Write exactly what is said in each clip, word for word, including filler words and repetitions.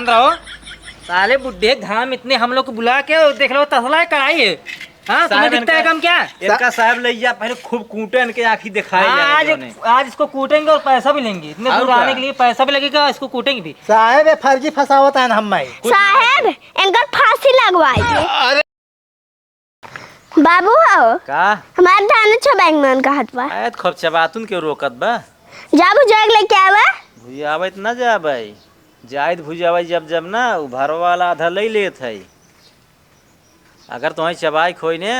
रहो। साले बुड्ढे घाम इतने हम लोग को बुला के, और देख लो तसला है, कढ़ाई है। हाँ, तुम्हें साहब, दिखता है इनका, कम क्या? इनका साहब ले जा, पहले खूब कूटे, इनके आँखी दिखाए हाँ, जाए आज, जो है। आज इसको कूटेंगे और पैसा भी लेंगे। इतने और दूर आने क्या? के लिए पैसा भी लगेगा, इसको कूटेंगे भी। साहब, ये फर्जी फंसावत है ना हम भाई। साहब, इनकर फांसी लगवाइए। अरे बाबू हो, का? हमार धान चबाई के मन कहत बा। आयत खब चबातुन के रोकत बा? जा भुजाग लेके आवा। भुजावत ना जा भाई, जाइत भुजावत जब जब ना, उ भरवा वाला आधा ले लेत है। अगर तोहई चबाई खोई ने,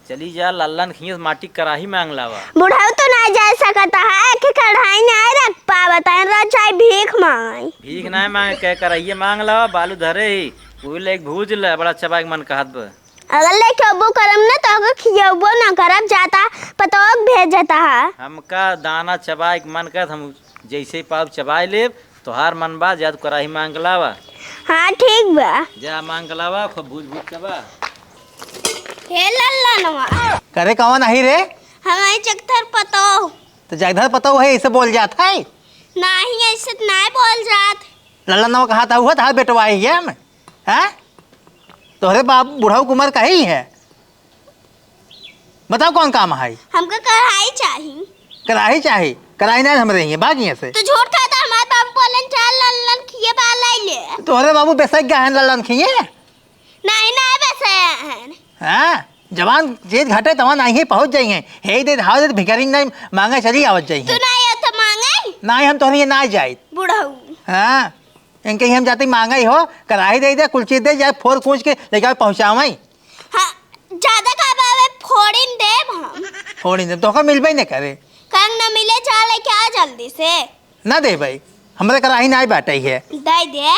चली जा लल्लन खिए से माटी कराही मांग लावा। बुढ़ऊ तो ना जा सकत है, एक कढ़ाई ना रख पावत है, रजाई भीख मांगे। भीख ना मांगे, कह कराइए मांग लावा, बालू धरे ही, उ ले एक भूज ले, बड़ा चबाई के मन कहत बा। अगर लेके अबो करम ना, तो ओके खियबो ना करब, जाता पतोह भेजता है। हमका दाना चबाए के मन करत, हम जैसे ही पाउब चबाए लेब। तोहार मन बा, जा तू कराही मांग के लावा। हाँ, ठीक बा। जा मांग के लावा, खूब भूज भूज चबा। हे लल्लनवा। करे कवन आही रे? हमारी जगधर पतोह। तो जगधर पतोह है, ऐसे बोल जात है? नहीं, ऐसे तो नहीं बोल जात। लल्लनवा कहा था, हुआ था बेटवा है ये में? हैं? तोहरे बाप बुढ़ऊ के उमर का ही है। बताओ कौन काम है? हमका कढ़ाई चाही। कराही चाही? कराही ना हमरे हियाँ, भाग हियाँ से। तो झूठ कहता, हमारे बाप बोलन चार लल्लन खिए बा लाई ले। तोहरे बाबू बेसक गया है लल्लन खिए? नहीं, नहीं बेसे हैं। हाँ, जवान जेद घाटे तवान आई है पहुँच जाई हैं। हे दे धाव दे भिखारी नहीं मांगे चली आवत जाई तू हैं। नहीं हो तो मांगे? नहीं, हम तोहरे हियाँ ना जाइत। बुढ़ऊ। हाँ। इनके ही हम जाते मांगा ही हो, कराही दे दे, कुल चीज दे, जाए फोर कूच के लेके आवे पहुँचावे। हाँ, ज्यादा का बावे फोड़िन देब हम। फोड़िन देब, तोहका मिलबे न करे। कंग न मिले, जा लेके आ जल्दी से। ना दे भाई, हमरे कराही ना बाटे है। दे दे।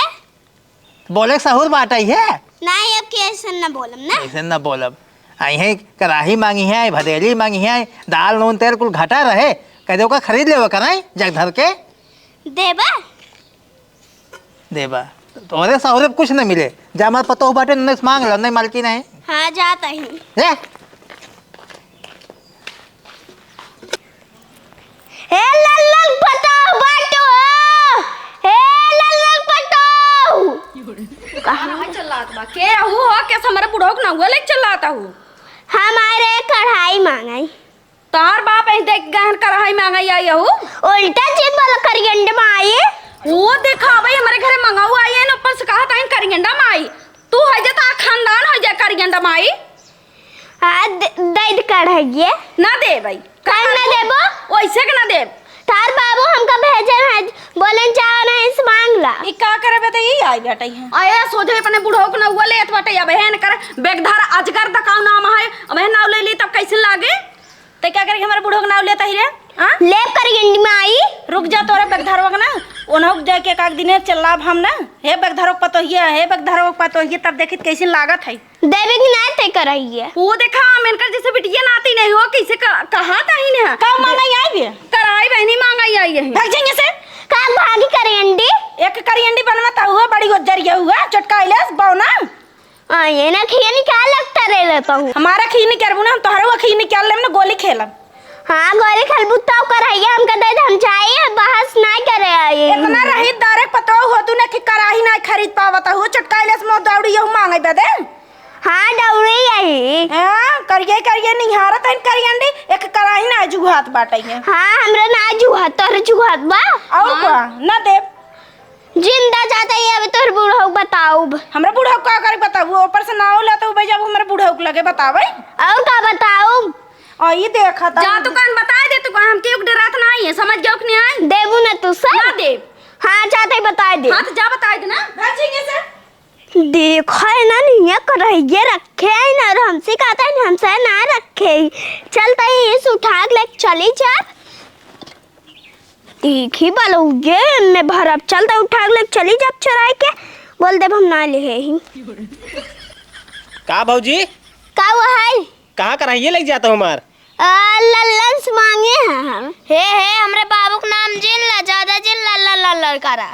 बोले के सहूर बाटे है। नहीं, अब के ऐसे न बोलब ना। ऐसे न बोलब। आई है कराही मांगी है, भदेली मांगी है, दाल नून तेल कुल घटा रहे, कह दे ओका खरीद लेवे कराई जग धर के। देबा? देबा। तोहरे सहूरे कुछ न मिले। जा हमार पतोह बाटे, उन्हें से मांग लो, नहीं मालकिन है। हाँ, जात ही। ले। हे लल्लन पतोह बाटो, हे लल्लन पतोह। कहाँ चिल्लात बा? के हऊ हो? के हमरे बुढ़ऊ के नौआ ले चिल्लात हऊ? हमारे कढ़ाई मांगाई। तोहार बाप ऐसे देख गहन करहाई मांगाई आई हऊ। उल्टा चीज बोला करियंड माई। वो देखा भाई हमरे घरे मंगाऊ आई है ना, ऊपर से कहा ताइन करियंडा माई। तू है जे तोहार खानदान है जे करियंडा माई। आ, दे, दे दे कढ़ाइए। ना दे भाई। काहे ना देबो? वैसे के ना देब। तार बाबू हमका भेजे हैं, बोलन चाह नहीं से मांग ला। ई का करबे त ई आई बेटा है। अरे सोझे अपने बुढ़ऊ के नौआ लेत बाटे, अब हेन कर बेगधर अजगर दकाऊ नाम है, अब हेन नाव ले ली तब कैसे लागे? ते क्या करेगी हमारे बूढ़ो के नाव लेता ही रे? हाँ? लेब करियंडी माई। रुक जा तोरे बेगधरवा के ना, ओनहु के जाके एक आध दिने चलाब हम ना। हे बेगधरवा के पतोहिया, हे बेगधरवा के पतोहिया, तब देखित कैसे लागत है। देवे की ना ते करहिए। वो देखा, हम इनकर जैसे बिटिया नाती नहीं हो, कैसे क-, कहा ताही ने? का मांगाई आई बे? कराई बहनी मांगाई आई है। भाग जाएंगे से। का भागी करियंडी? एक करियंडी बनवा ता हुआ, बड़ी उज्जरिया हुआ, चटका इलेस बौना। आ, ये ना खिया निकाल लगता रे लेता हूँ। हमारा खिया निकालबू ना, हम तोहरा खिया निकाल लेम ना, गोली खेलब। हाँ, गोली खेलबू तो करहिया हमका दे दे, हम जाई, बहस ना करे आई। इतना रही दारे पतो हो तू ना कि कराही ना खरीद पावत हो, चटकाइले से मुँह दौड़ी यहू मांगे बदे। हाँ, दौड़ी यही। हाँ, करिए, करिए निहारत हन करियंडी, एक कराही ना जुहात बाटे है। हाँ, हमरा ना जुहात, तोहरे जुहात बा। और हाँ। का? ना देब। जिंदा जाता ही अब तोहर बूढ़ऊ बताउब। हमरा बूढ़ऊ का करे बताबू? ऊपर से नाव लेत हूँ, जब हमरा बूढ़ऊ के लगे बतावे। और का बताउब? और ये देखा था। जा तू कान बताए दे, तू कान हमके एक डरात ना आई है, समझ गयो कि नहीं आई? देबू ना तू सर? ना देब। हाँ, जाते ही बताए दे। हाँ, तो जा बताए दे ना। भाग झींगे से। देखा है ना, नहीं करहिए रखे है ना, और हमसे कहता है, हमसे ना रखे। चलता ही इस उठा के लेके चली जा। देखी बलौगे, एमे भरब। चल त उठा के ले चली जाब चोराई के, बोल देब हम ना लेहे ही। का भौजी? का वो है? कहाँ कराहिए लेके जाता हूँ हमार? आ, लल्लन से मांगे हैं हम। हे, हे, हमरे बाबू के नाम जिन ला, ज्यादा जिन ला, लल्लन, लल्लन करा।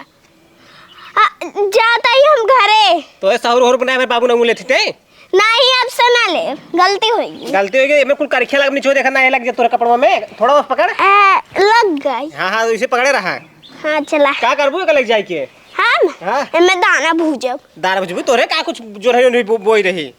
आ, जाता ही हम घरे। तो ऐसा और, और बनाए मेरे बाबू ने मुँह लेती थे? नहीं, अब से ना ले, गलती हो गई। गलती हो गई, एमे कुल करखिया लग, निचो देखा ना, ये लग जा तोरा कपड़वा में, थोड़ा बस पकड़। ए, लग गई। हाँ, हाँ, इसे पकड़े रहा। हाँ, चला। का करबू एका लग जाए के? हम? हाँ? एमे दाना भूजब। दाना भूजबू? तोरे का कुछ जोरहई ओरहई बो-, बोई रही?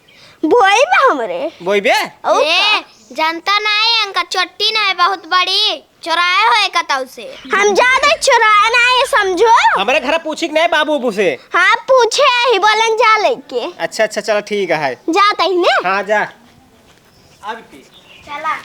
बोई बा हमरे। बोई बे? और ए, का? जनता नाहीं, इनका चोट्टी नाहीं बहुत बड़ी, चोराए होए कतौ से। हम जाते चोराए नाहीं, समझो। हमरे घर पूछी कि नाहीं बाबू ओबू से? हाँ, पूछे ही, बोलन जा लेके। अच्छा, अच्छा, चलो ठीक है। जाते ही ने? हाँ, जा। अब की? चला।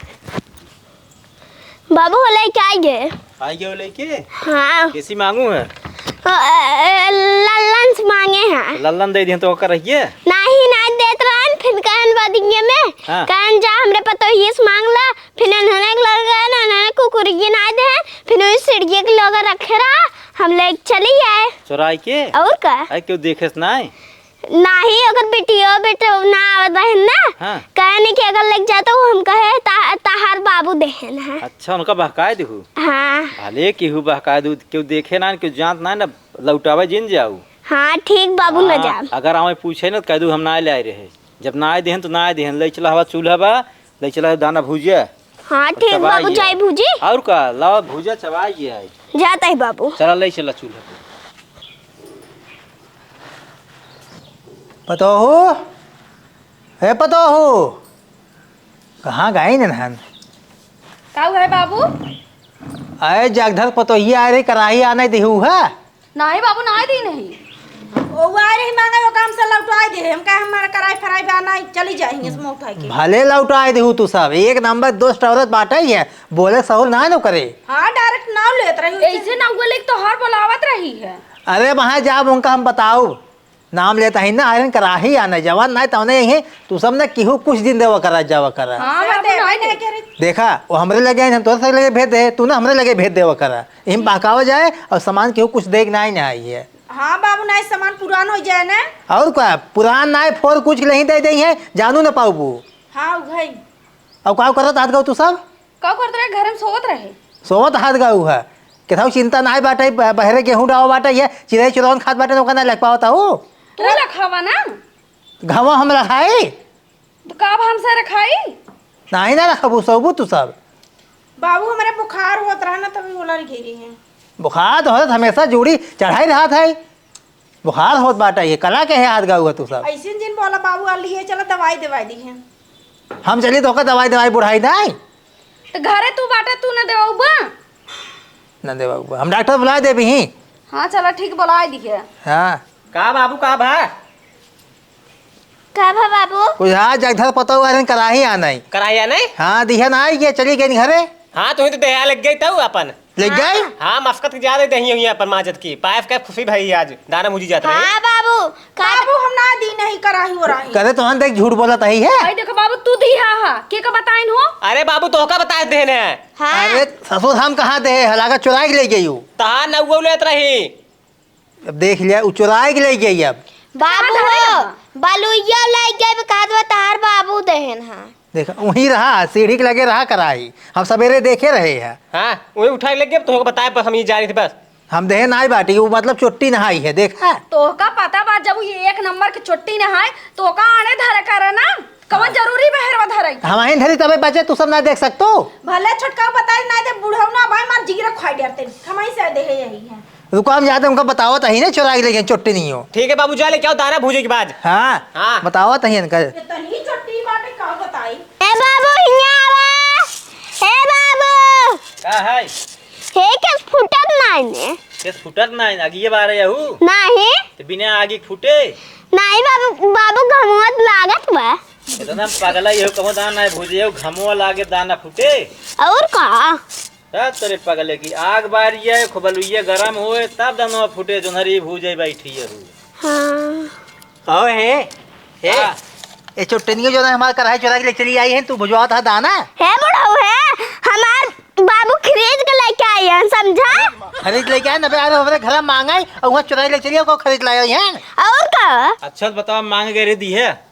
बाबू, हो लइके आइ गए। आइ गए हो लइके? हाँ। कैसी मांगू है? अ, अ, लल्लन से मांगे हैं। लल्लन दे दिहन तो ओकर रहिए? नाहीं, नाहीं देत रहन, फिर कहन बदिये में, हाँ। कहन जा हमरे पतोहिए से मांग ला, फिर उन्होंने एक लड़ गए ना, उन्होंने कुकुर के नाहीं देहन, फिर उस सिड़िए के लोग रखे रहा, हम लेके चली आए। चोराई के? और का? अरे क्यों देखे से नाहीं? नाहीं, ओकर बिटियो बेटो ना आवत रहन ना। हाँ। कहे नहीं कि अगर लेके जाता हूँ, हम कहे ता-, ताहार बाबू देहन है। अच्छा, उनका बहकाए दिहू? हाँ। भले केहू बहकाए दिहू, केहू देखे ना, केहू जानत ना, ना लौटावे जिन जाऊ। हाँ, ठीक बाबू, ना हाँ, जाब। अगर आवे पूछे ना, तो कह दू हम ना ले आए रहे। जब ना आए देहन, तो ना आए देहन। ले चला हवा चूल्हा बा, ले चला दाना भूजिया। हाँ, और ठीक चबाई बाबू, है। जाई भूजी। और का, लावा भूजिया चबाई है। जाता ही बाबू। चला, ले चला चूल्हा पे। पतोहू, हे पतोहू, कहाँ गई ननहन? का हुआ है बाबू? अरे जगधर पतोहिया आ रही, कराही आने दिहू है? नाहीं बाबू, नाहीं दी नहीं। ओ आ रही मांगे, वो काम से लौटाए दे। हम कहे हमारा कराई फराई बा, नाहीं, चली जाएंगे समोसा उठाए के। भले लौटाए दिहू तू सब, एक नंबर दुष्ट औरत बाटे ही है, बोले सहूर ना न करे। हाँ, direct नाम लेत रही। ऐसे ना बोले तो हर बोलावत रही है। अरे वहाँ जाब उनका हम बताऊ। नाम लेत ही ना, आयरन कराही आने जवान नाहीं तौने यही, तू सब ने केहू कुछ दिन देवा करा, जावा करा। हाँ, हाँ, बाबू, दे, नाहीं दे। दे। देखा, वो हमरे लगे आइन, हम तोरे से लगे भेज दे, तू ना हमरे लगे भेज देवा करा। इम बहकावा जाए और सामान केहू कुछ दे के नाहीं ना आई है। हाँ बाबू, नाहीं सामान पुरान हो जाए ना। और का, पुरान नाहीं, फोर कुछ नहीं दे दे है, जानू ना पाऊबू। हाँ, उघई। और का करत हाथ गऊ तू सब? का करत रहे? घर में सोवत रहे। सोवत हाथ गऊ है। केथाऊ चिंता नाहीं बाटे, ब-, बहरे गेहूं डावा बाटे, ये चिरई चुरौन खात बाटे, तो ओका ना लग पावत हूँ। तू रखावा ना। घावा हम रखाई? तो का अब हमसे रखाई? नाहीं ना रखबू, सोबू तू सब। बाबू, हमरे बुखार होत रहा ना, तभी बोला गिरी है। बुखार तो होत हमेशा जूड़ी चढ़ाई रहत है। बुखार होत बाटे, ये कला के है हाथ गऊ है तू सब। ऐसे जिन बोला बाबू, आ लिए चला दवाई दवाई दी है। हम चली तो ओकर दवाई दवाई बुढ़ाई नाहीं। तो घरे तू बाटे, तू न देवाऊ बा? न देवाऊ बा। हम डॉक्टर बुलाए देबी ही। हाँ, चला ठीक, बुलाए दिहे। हाँ। का बाबू, का भा? का भा बाबू? कुछ हाँ, जगधर पतोहू आयरन कराही आनई। कराही आनई? हाँ, दिहे ना आई के, चली गई घरे। हाँ, तुहीं तो देहा लग गई तऊ अपन। लग गई? हाँ, मस्कत के ज्यादा दही हुई अपन माजत की। पाइप के खुशी भई आज, दाना भूजी जात रहे। हाँ बाबू, का बाबू, हम ना दी नहीं कराही हो रही। करे तो हम देख झूठ बोलत ही है। भाई देखो बाबू, तू दिहा हा, के का बताइन हो? अरे बाबू, तोहका बताए देने हैं। हाँ। अरे ससुर, हम कहाँ दे है, लागत चुराई के ले गई हूँ। तहार नौगो लेत रही। अब देख लिया, उ चुराई के ले गई अब। बाबू कहाँ धरे हो, बा? बलुइया ले गए, कहत बा तहार बाबू देहन हा। देखा, वहीं रहा, सीढ़ी के लगे रहा कराही। हम सवेरे देखे रहे हैं। हाँ, वहीं उठा के ले गए, तोहका बताए, बस हम ये जा रही थी, बस। हम देहे नाई बाटी, वो मतलब चोट्टी नहाई है, देखा? तोहका पता बा, जब ये एक नंबर के चोट्टी नहाए, तो ओका आने धरे करे ना, कवन जरूरी बहरवा धरे? हम आइन धरी तबे बचे, तू सब ना देख सकतो। भले छोटका बताई, ना दे बुढ़ऊ ना भाई, मार जिगरा खाई डरते, खमाई से देहे यही है। रुको, हम जाते, उनका बतावत ही ना, चुराई के लेके चोट्टी नहीं हो। ठीक है बाबू, जा लेके आओ दाना भूजे के बाद। हाँ, हाँ। बतावत ही इनका। इतनी चोट्टी बाटे, का बताई? ए बाबू, हियाँ आवा। ए बाबू। का है? हे, केस फुटत नाई ने। केस फुटत नाई, आगिए बारे यहू? नाही। तो बिना आगी फूटे? नाही बाबू, बाबू, घमवा लागत बा। इतना पगला यहू कमो दाना है, भूजे यहू घमवा लागे दाना फूटे। और का? का तोरे पगले की आग बारी है, खूब बलुइया गरम होए, तब दनवा फूटे, जोन्हरी भूजे बैठी है हु। हाँ। कहो हे, हे, हाँ। ए चोट्टनियो जो ना हमार कराही चुरा के ले चली आई है, तू भुजवावत हा दाना? हे बुढ़ऊ हे, हमार बाबू खरीद के लेके आई है, समझा? खरीद लेके आए ना बे, अरे हमरे घर मांगा है, और वहाँ चुरा के ले चली, को खरीद लाए हैं? और का? अच्छा तो बताओ, मांग के रे दी है?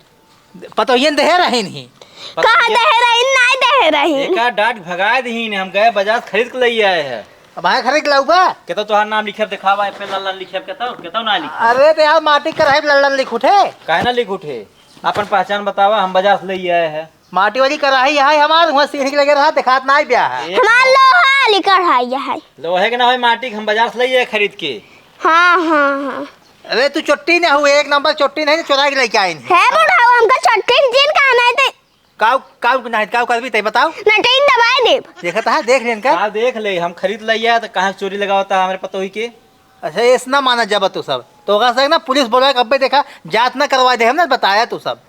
पतोहियन देहे रही नहीं। कहाँ पतोहियन देहे रही? नाई देहे रही। एका डांट भगाए दही ने, हम गए बाजार से खरीद के ले आए हैं। अब आए खरीद के लाऊ बा? केतो तोहार नाम लिखे दिखावा, ए पे लल्लन लिखे, केतो, केतो ना लिखे। अरे तो यार, माटी के रहे लल्लन लिख उठे। काहे ना लिख उठे? अपन पहचान बतावा, हम बाजार से ले आए हैं। माटी वाली कराही है हमार, वहाँ सीढ़ी के लगे रहा, दिखात ना ब्या है। एक हमार लोहा वाली कढ़ाई है। लोहे के ना होई, माटी के हम बाजार से ले आए खरीद के। हाँ, हाँ, हाँ। अरे तू चोट्टी न हउ, एक नंबर चोट्टी नहीं, चोराइ के लइके आइन है। हे बुढ़ऊ, हमका चोट्टी जिन कहा नहीं ते। काउ, काउ नहीं, काउ करबी ते बताउ। नटेन दबाइ देब। देखत है, देख लेन का। का देख ले, हम खरीद लइया तो कहाँ चोरी लगावत है हमरे पतोही के। अच्छा, ऐस ना माना जब तू सब। तो ओकरा से ना पुलिस बोलाइ के अब्बे देखा, जाँच ना करवाइ दे, हम ना बताया तू सब।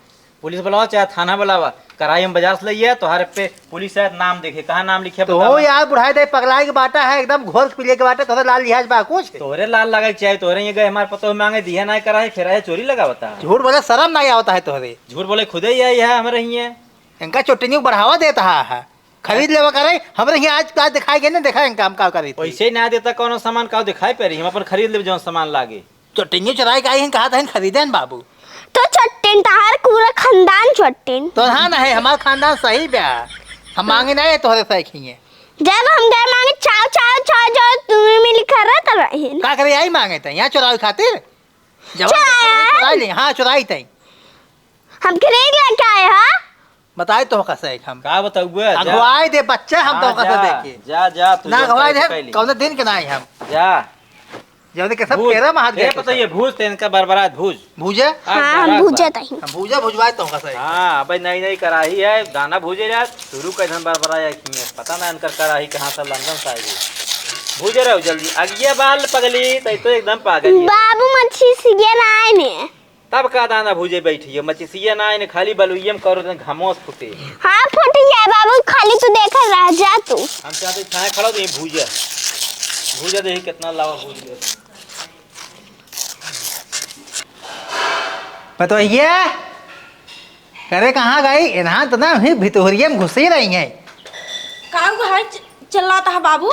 पुलिस बुलावा चाहे थाना बुलावा, कराही हम बाजार से लइया, तोहरे पे पुलिस है, नाम देखे, कहाँ नाम लिखे तो बतावा। हो यार, बुढ़ाई दे पगलाइ के बाटा है, एकदम घोर पी ले के बाटा, तोहरे लाल लिहाज बा कुछ? तोहरे लाल लागे के चाही, तोहरे ये गए हमार पतोह माँगे, दिहे नाहीं कराही, फिर आए चोरी लगावत है। झूठ बोले सरम नाहीं आवत है तोहरे। झूठ बोले खुदे ही है, यह हमरे ही है। इनका चोट्टिनी को बढ़ावा देत है, है। खरीद लेवा करे, हमरे ही आज, आज देखाइ गए ना, देखा इनका हम का करी थी। वैसे ही ना देता कौनो सामान, का देखाइ परी, हम अपन खरीद लेब जौन सामान लागे। चोट्टिनियो चोराइ के आइ हैं, कहा था खरीदेन बाबू। तो चोट्टिन तहार पूरा खानदान चोट्टिन। तो हाँ ना है, हमार खानदान सही बा। हम माँगे ना है तोहरे से खइए। जब हम गए माँगे चाव, चाव, चाव, चाव, तुम्हें मिल कर रहत रहे। का करे आई माँगे ते, यहाँ चोरावे खातिर? जवान चोराया। चोराइ ले, हाँ, चोराइ तई। हम खरीद लेके आए, हाँ? बताए तो कसे हम। का बताउबे? जा। अगुवाई दे बच्चा, हम हाँ, तो कसे जा, देखे। जा, जा, तू ना जौन अगुवाई करे दे, तो कैली। कौने दिन के नाई हम। जा। जौन के सब भूज। तेरह में हाथ ए, गए पता सब। ये भूज ते इनका बरबरात भूज। भूजे? हाँ, हाँ, हम बराबर। भूजे तही। हम भूजे भुजवाए तो कसे। हाँ, अबे नई नई कराही है, दाना भूजे जात, शुरू कर धन बरबराया खिए। पता ना इनकर कराही कहाँ से लंदन से आई है। भूजे रहो जल्दी। अगिया बाल पगली, तई तो एकदम पागल है। बाबू मच्छी सीगे ना आए ने। तब का दाना भूजे बैठी है, मचिसिया ना आए ने, खाली बलुइये में करो तन घमोस फूटे। हाँ, फूट जाए बाबू, खाली तू देखल रह जा तू। हम चाहते छाए खड़ा तो ये भूजा। भूजा देखी कितना लावा भूज गया। पतोहिया, करे कहाँ गई? इन्हां तो ना ही भितोहरिया में घुसी रही हैं। का हुआ है? च-, चिल्लाता है बाबू?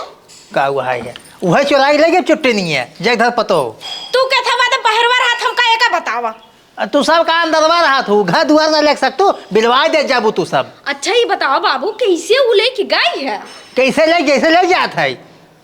का हुआ है? उहे चोराई ले गए चुट्टी नहीं है, जगधर पतो। तू के था बात बहरवा रहत हमका एका बतावा। आ, तू सब का अंदरवा रहत हूँ, घर दुआर ना लेके सकतू, बिलवाए दे जाबू तू सब। अच्छा, ये बताओ बाबू, कैसे उ लेके गई है? कैसे ले, जैसे ले जात है,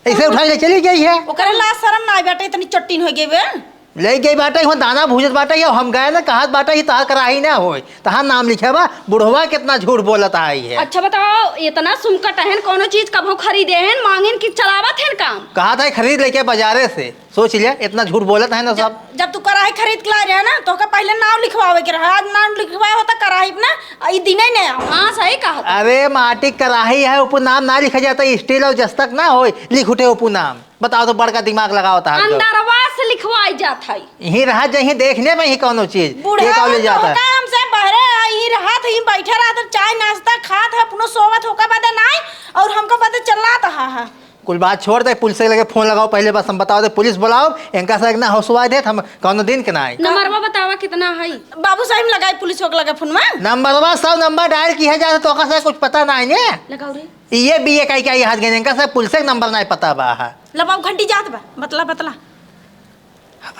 ऐसे उठा ले चली गई है। ओकरे लाज शरम ना बाटे, इतनी चट्टीन हो गई बे। ले गई बाटे, हुआ दाना भूजत बाटे, या हम गए ना, कहत बाटे, ये तहार कराही ना होय, तहार नाम लिखे बा, बुढ़वा कितना झूठ बोलत आई है। अच्छा बताओ, इतना सुमकट हन, कोनो चीज कभो खरीदे हन, मांगिन कि चलावत हन काम? कहा था खरीद लेके बाजारे से, सोच लिया, इतना झूठ बोलत है ना जब, सब। जब तू कराही खरीद के लाए रहे ना, तो ओकर पहले नाम लिखवावे के रहा, आज नाम लिखवाए होता कराही पे ना, ई दिने नहीं आओ। हाँ, सही कहा था। अरे माटी कराही है, ऊपर नाम ना लिखा जाता, स्टील और जस्तक ना होय, लिख उठे ऊपर नाम। बताओ तो बड़का दिमाग लगाओ था तो। अंदरवा से लिखवाई जात है। यहीं रहा जहीं देखने में ही कौनो चीज। बूढ़ा ये कौन ले हो तो जाता है? होता हमसे बहरे, यहीं रहा था, यहीं बैठे रहा था, चाय नाश्ता खात है, अपनो सोवत होकर बदे नाई, और हमको पता चल रहा था, हाँ, हाँ। कुल बात छोड़ दे, पुलिस के लगे फोन लगाओ, पहले बस हम बताओ दे, पुलिस बुलाओ, इनका से एक ना हौसला दे, हम कौनो दिन के ना आए। नंबरवा बतावा कितना है? बाबू साहब लगाई पुलिस के लगे फोन में। नंबरवा सब नंबर डायल किया जाए तो ओकर से कुछ पता ना है ने। लगाओ रे। ये भी ये कहीं क्या ये हाथ गए, इनका से पुलिस के नंबर ना पता बा है। ला बाबू घंटी जात बा, बतला, बतला।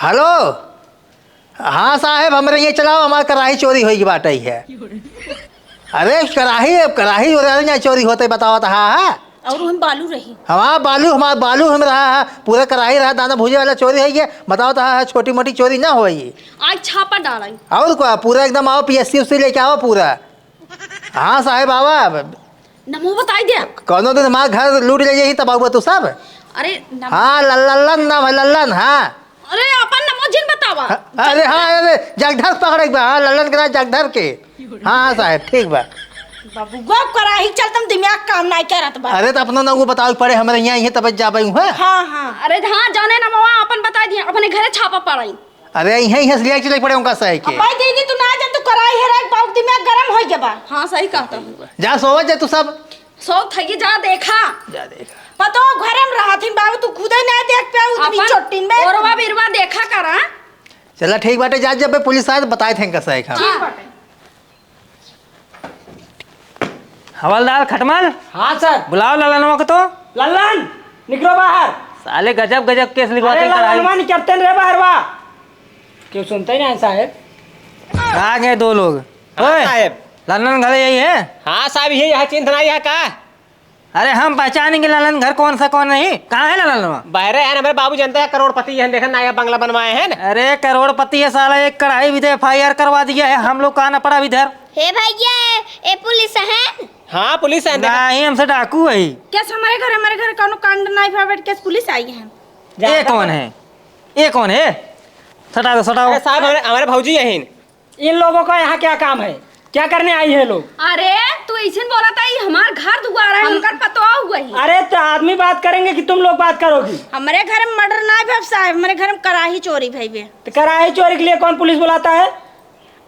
हेलो, हाँ साहेब, हमरे ये चलाओ, हमार कराही चोरी होई की बात आई है। अरे कराही, कराही और ना चोरी होते बताओ तो, हाँ, हाँ। और हम बालू रही। हमार बालू, हमार बालू हम रहा है, पूरा कराही रहा, दाना भूजे वाला चोरी है ये, बताओ तो, हाँ, हाँ, छोटी मोटी चोरी ना होई। आज छापा डालें। और का, पूरा एकदम आओ, पी एस सी उसी लेके आओ पूरा। हाँ साहेब, आवा। नमो बताई दे। कौनो दिन हमार घर लूट ले जाई तब आउबा तू सब। अरे नमो। हाँ, लल्लन नाम है, लल्लन, हाँ। अरे अपन नमो जिन बतावा। हाँ, अरे हाँ, अरे जगधर पकड़े के बा, हाँ, लल्लन के ना जगधर के। हाँ, हाँ साहेब, ठीक बा। बबुआ कराही चलतम दिमाग काम नाई करत बा। अरे तो अपना नमो बतावे के पड़े, हमरे यहाँ, यहाँ तब जाबे हुआ। हाँ, हाँ। अरे हाँ, जाने नमवा अपन बताई दिया, अपने घरे छापा पड़ाई। अरे, इहे, इहे से लेके चले के पड़े उनका सही के। अब्बा दीदी, तू ना जा, तू कराई है, रात बहुत दिमाग गरम हो गया बा। हाँ, सही कहता हूँ। जा सोवत जा तू सब। सो थकी जा देखा। जा देखा। पतो घरे में रहत हिन बाबू, तू खुदे ना देख पे उतनी अपन चोट्टिन में। ओरवा बिरवा देखा करा। चला ठीक बाटे, जा जब पुलिस आए तो बताए थे इनका सही का। ठीक बाटे। हवलदार खटमल। हाँ सर। बुलाओ ललनवा को तो। लल्लन, निकलो बाहर। साले गजब गजब केस लिखवाते अरे हैं कराई। लल्लनवा निकलते रे बाहर वा। क्यों सुनते ही नहीं साहेब? आ गए दो लोग। हाँ ओए, साहेब। लल्लन घर यही है? हाँ साहेब, यही है, चिंता नहीं है का? अरे हम पहचानेंगे ललन घर कौन सा कौन नहीं। कहाँ है ललन? बहरे है ना, मेरे बाबू जनता है, करोड़पति है, देखन ना, ये बंगला बनवाए हैं ना। अरे करोड़पति है साला, एक कढ़ाई भी दे, एफ आई आर करवा दिया है, हम लोग का ना पड़ा इधर। हे भैया, ए पुलिस है? हाँ पुलिस है, देखा। नहीं, हमसे डाकू है। क्या हमारे घर, हमारे घर कौनो कांड नहीं भा बैठ के पुलिस आई है? ये कौन है? ये कौन है? सटा दो, सटाओ। अरे साहब, हमारे, हमारे भौजी यहीं। इन लोगों का यहाँ क्या काम है? क्या करने आई है लोग? अरे, तू ऐसे बोला था, ये हमार घर दुआर है, हम उनकर पतोह हुआ ही। अरे, तो आदमी बात करेंगे कि तुम लोग बात करोगी? हमरे घर में मर्डर ना भइल साहब, हमरे घर में कराही चोरी भइल बे। तो कराही चोरी के लिए कौन पुलिस बुलाता है?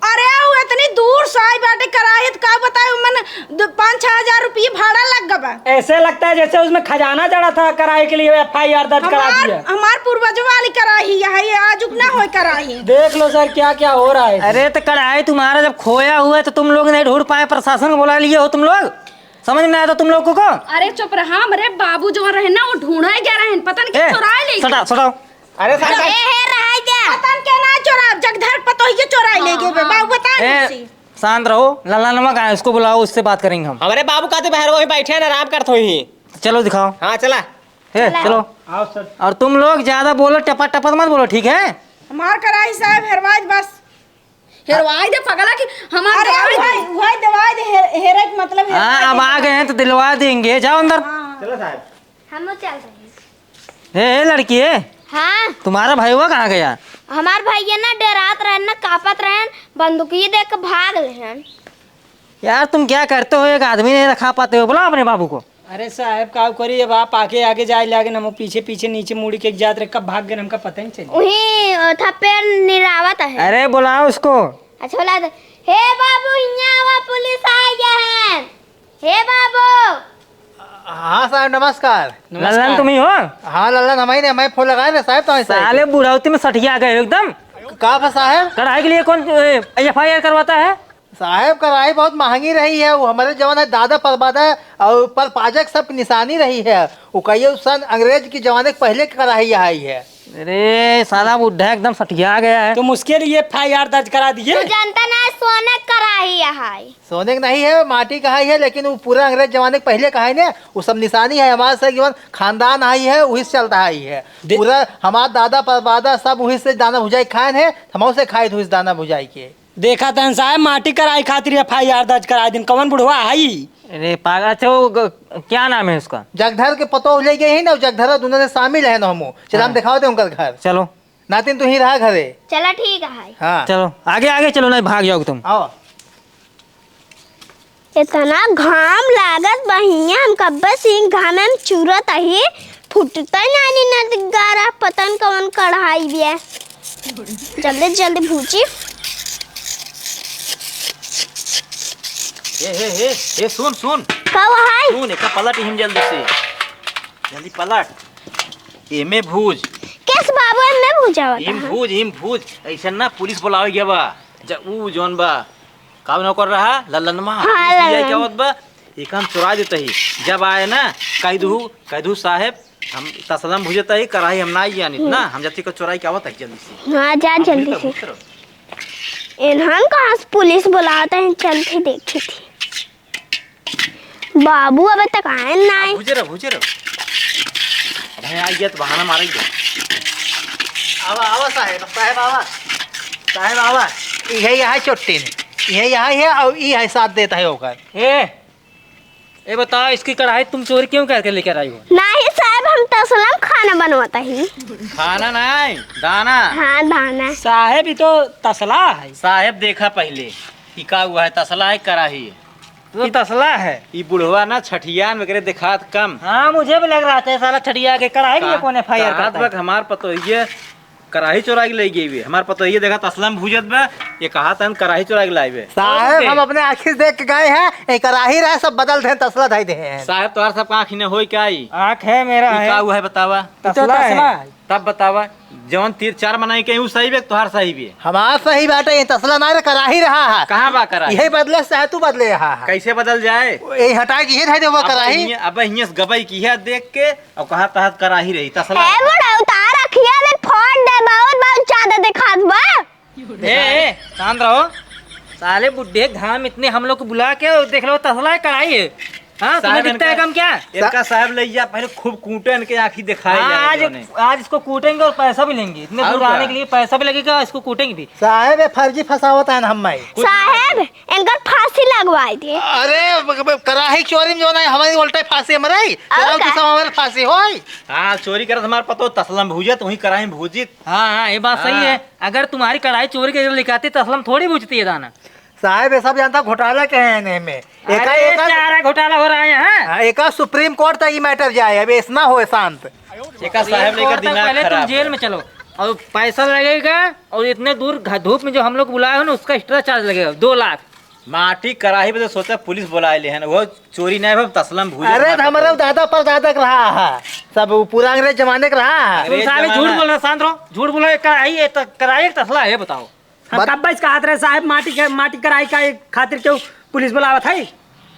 अरे, वो इतनी दूर से आई बाटे कराही, तो का बताए, उमन दो, पाँच छह हजार रुपये भाड़ा लग गबा। ऐसे लगता है जैसे उसमें खजाना जड़ा था, कराही के लिए एफ आई आर दर्ज करा हमार, दिया। हमार पूर्वजों वाली कराही है, ये आजुक ना होए कराही। देख लो सर, क्या क्या हो रहा है। अरे, तो कढ़ाई तुम्हारा जब खोया हुआ है, तो तुम लोग नहीं ढूंढ पाए, प्रशासन को बुला लिए हो तुम लोग, समझ में आया था तुम लोग को? अरे, चुप रहा, हमरे बाबू जो रहे ना, वो ढूंढे गया रहे, पता नहीं ए, चुराए ले सटा, गए। सटाओ। अरे, सटा। ए, हे, रहाई दे। पता नहीं के ना चोरा, जगधर पतोहिए चोराए ले गए, बाबू बता ए, नहीं। शांत रहो, लल्ला नमा कहाँ है? उसको बुलाओ, उससे बात करेंगे हम। हमारे बाबू कहते बाहर वहीं बैठे हैं, आराम करते हुए ही। चलो दिखाओ। हाँ, चला। ए, चलो। चलो। आओ सर। और तुम लोग ज्यादा बोलो, टपा टपा मत बोलो, ठीक है? हमार कराही साहब हेरवाई दे बस। हेरवाई दे पगला की, हमार अरे दवाई दे। वही, वही दवाई दे, हेर-, हेरे के मतलब हेरवाई हाँ, अब दे। आ गए हैं तो दिलवा देंगे। जाओ अंदर। हाँ। चलो साहब। हम चल रहे हैं। ए, ए लड़की, ए। हाँ। तुम्हारा भईवा कहाँ गया? हमार भईया ना डेरात रहन, ना कांपत रहन, बंदूकिये देख के भाग लेहन। यार, तुम क्या करते हो? एक आदमी नहीं रखा पाते हो, बुलाओ अपने बाबू को। अरे साहब, का करी, अब आप आगे आगे जाए लागे, हम पीछे पीछे नीचे मुड़ी के जात रहे, कब भाग गए हमका पता ही नहीं चली। वही, अ, था पेड़ निरावत है। अरे, बुलाओ उसको। अच्छा, बुला दे। हे बाबू, हियाँ आवा, पुलिस आ गया है। हे बाबू। हाँ साहब, नमस्कार। नमस्कार। लल्लन तुम ही हो? हाँ लल्लन, हम ही ने, हमें फोन लगाए रहे साहब, तो ऐसा ही। साले बुढ़ौती में सठिया गए हो एकदम। का बा साहब? कढ़ाई के लिए कौन, ए, एफ आई आर करवाता है? साहब, कढ़ाई बहुत महंगी रही है, वो हमारे जमाने दादा परदादा और परपाजक सब की निशानी रही है। वो कहिए सन अंग्रेज के जमाने के पहले की कढ़ाई आई है। अरे साला बुढ़ा एकदम सठिया गया है। तुम उसके लिए एफ आई आर दर्ज करा दिए। तू जानता ना है, सोने की कढ़ाई है। सोने के नहीं है, माटी का ही है, लेकिन वो पूरा अंग्रेज जमाने के पहले का है ना, वो सब निशानी है हमारे से जीवन खानदान आई है, वही से चलता आई है। दे- पूरा हमार दादा परदादा सब वही से दाना भुजाई खाए हैं, हम से खाए थे उस दाना भुजाई के। देखा तन साहब, माटी कराई खातिर एफ आई आर दर्ज कराई दिन, कौन बुढ़वा है? अरे पागल, अच्छा वो ग-, क्या नाम है उसका? जगधर के पतोह ले गए ही ना, जगधर दोनों से शामिल है ना हमो। चला हम हाँ। दिखाओ दे उनका घर। चलो। नातिन, तू ही रहा घरे। चला, ठीक है। हाँ। चलो, आगे, आगे चलो, नहीं भाग जाओगे तुम। आओ। इतना घाम लागत बा हियाँ, हम कब्बे से घाम में चूरत ही, फुटते नानी नदगारा, पता न कौन कढ़ाई बिया। जल्दी, जल्दी भूजी। ए, ए, ए, ए, सुन, सुन। का हुआ है? सुन, एका पलट हिम जल्दी से। जल्दी पलट। एमे भूज। केस बाबू, एमे भूजावत इम है? भूज, इम भूज। ऐसे ना पुलिस बुलावे गया बा। जा, ऊ जौन बा, का नौकर रहा? लल्लनमा। हाँ, पुलिस लिया लल्लन। क्या होत बा? एक हम चुरा देते ही। जब आए ना, कह दू, कह दू साहेब, हम तसलम भुजत ही, कराही हम ना जानित ना। हम्म। हम जाती को चुराई क्या होता है जल्दी से। हाँ, जा हम जल्दी भुजत से। भुजत रहो। इन्हन कहाँ से पुलिस बुलावत है, चलते देखी थी। बाबू अबे तक आए ना आए। भुजे रहो, भुजे रहो। अबे आ गया तो बहाना मारेंगे। आवा, आवा साहेब, साहेब आवा। साहेब आवा। यही यहाँ चोट्टी ने। यही यहाँ है और यही साथ देता है होकर। ए, ए बताओ, इसकी कढ़ाई तुम चोरी क्यों करके लेकर आई हो? नहीं साहेब, हम तसला में खाना बनवाता ही। खाना नहीं, दाना। हाँ, दाना। साहेब, ये तो तसला है। साहेब देखा पहले, ये का हुआ है, तसला है, कढ़ाई है? तो तसला है। ई बुढ़वा ना छठियान वगैरह देखात कम। हाँ, मुझे भी लग रहा था, साला छठिया के कढ़ाई में का-, कौन एफ आई आर कहात करता है? बा कि हमार पतोहिए कराही चोराई के ले गई बे। हमार पतोहिए देखा तसला में भूजत बा, ये कहा तन कराही चोराई के लाई बे। साहब, ओके। हम अपने आँखी से देख के गए हैं, ये कराही रहे, सब बदल दे, तसला धई दे हैं। साहब, तोहार सबका आँखी ने होई का ई? आँख है, मेरा ई है। का हुआ है, बतावा? तसला है। तब बतावा, जवन तीर चार मनाई के ऊ सही बे, तोहार सही बे? हमार सही बाटे, ये तसला ना रे, कराही रहा है। कहाँ बा कराही? यही बदले से है, तू बदले रहा है। कैसे बदल जाए? यही हटाए के ये धई दे वो अब कराही। हियाँ, अब हियाँ से गबई की है देख के, और कहाँ तहत कराही रही, तसला। ए बुढ़ऊ, तार अखिया में फोड़ दे, बहुत, बहुत ज्यादा दिखात बा। ए, ए, शांत रहो। साले बुढ़े घाम इतने हम लोग को बुला के, और देख लो तसला है, कराही है। हाँ, तुम्हें साहब, दिखता है इनका, कम क्या? इनका साहब ले जा, पहले खूब कूटे, इनके आँखी दिखाए हाँ, जाए आज, जाने। आज इसको कूटेंगे और पैसा भी लेंगे। इतने और दूर आने का? के लिए पैसा भी लगेगा, इसको कूटेंगे भी। साहब, ये फर्जी फंसावत है ना हम भाई। साहब, इनकर फांसी लगवाई दे। अरे, ब-, ब-, कराही चोरी में जो ना हमारी उल्टे फांसी मराई, और कराओ तो का? सब हमारे फांसी होई। हाँ, चोरी करत हमार पतो तसला में भूजत, वहीं कराही में भूजित। हाँ, हाँ, ये बात सही हाँ। है। अगर तुम्हारी कढ़ाई चोरी के लेके आती, तसला में थोड़ी भूजती है दाना। साहब, ये सब जानता घोटाला के हैं इन्हें में। अरे, एका, एका चारा घोटाला हो रहा है यहाँ। हाँ, एका सुप्रीम कोर्ट तक ये मैटर जाए, अब ऐसा ना होए शांत। एका साहब ने एका दिमाग खराब है। पहले तुम जेल में चलो और पैसा लगेगा, और इतने दूर घ-, धूप में जो हम लोग बुलाए हो ना, उसका एक्स्ट्रा चार्ज लगेगा दो लाख। माटी कराही पे तो सोचा पुलिस बुलाए ले हैं, वो चोरी नहीं, अब तसला में भूजे अरे, हमारे तो हमारे तो। दादा परदादा के रहा है, सब वो पूरा अंग्रेज जमाने के रहा है। तुम अंग्रेज सारे झूठ जमाना। बोल रहे, शांत रहो, झूठ बोल रहे, कराही है तो, कराही है तसला है, बताओ। हम बात कब से कहत रहे साहब, माटी के, माटी कराई का खातिर क्यों पुलिस बुलावत है?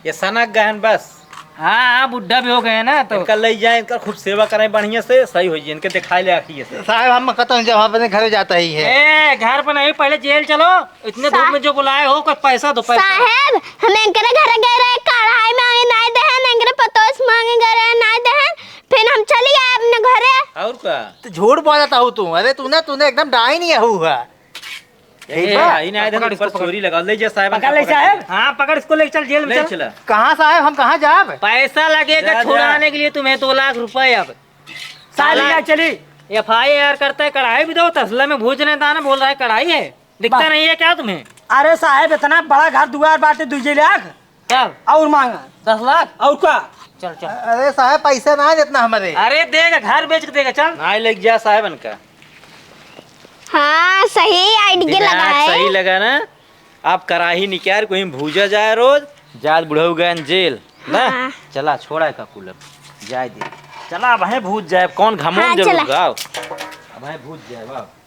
ये सनक गहन बस। हाँ, हाँ, बुढ़ा भी हो गए हैं ना, तो इनका ले जाए, इनका खूब सेवा करें बढ़िया से, सही हो जाए, इनके दिखाई ले आखिए से। साहब, हम कहते हैं, जब अपने घर जाता ही है। ए, घर पर नहीं, पहले जेल चलो, इतने सा- धूप में जो बुलाए हो, कोई पैसा दो, पैसा। साहब, हम इनकरे घर गए रहे, कढ़ाई मांगे नाई देहन, इनकरे पतोस मांगे गए रहे, नाई देहन, फिर हम चली आए अपने घरे। और का? तो झूठ बोलता हो तू, अरे तूने, तूने एकदम डाइन ही हू है। ए, ठीक बा? आई ना, पकड़ देखो, इसको, ऊपर पकड़। चोरी लगा, ले जा साहब, पकड़ ले पकड़ साहब। ले। हाँ, पकड़ इसको, ले चल जेल में ले चल। चला। कहाँ साहब, हम कहाँ जाब? पैसा लगेगा जा, जा। छुड़ाने के लिए तुम्हें दो लाख रुपए अब। साहब, साला ले जा, चली। एफ आई आर करता है, कढ़ाई भी दो, तसला में भूज रहे दाना, बोल रहा है कढ़ाई है, दिखता बा- नहीं है क्या तुम्हें? अरे साहब, इतना बड़ा घर दुआर बाटे, दुई लाख। चल। और मांगा। दस लाख। और का? चल, चल। अरे साहब, पैसा ना है इतना हमारे। अरे देगा, घर बेच के देगा, चल। ना लेके जा साहब इनका। हाँ, सही आइडिया दिमाग लगा है। सही लगा ना? आप कराही निकाल, कोई भूजा जाए रोज, जात बुढ़ऊ गए जेल ना? हाँ। चला, छोड़ा का कूलर, जाए दे। चला, अब है भूज जाए, कौन घमंड हाँ, जरूर चला। गाओ। अब है भूज जाए, वाह।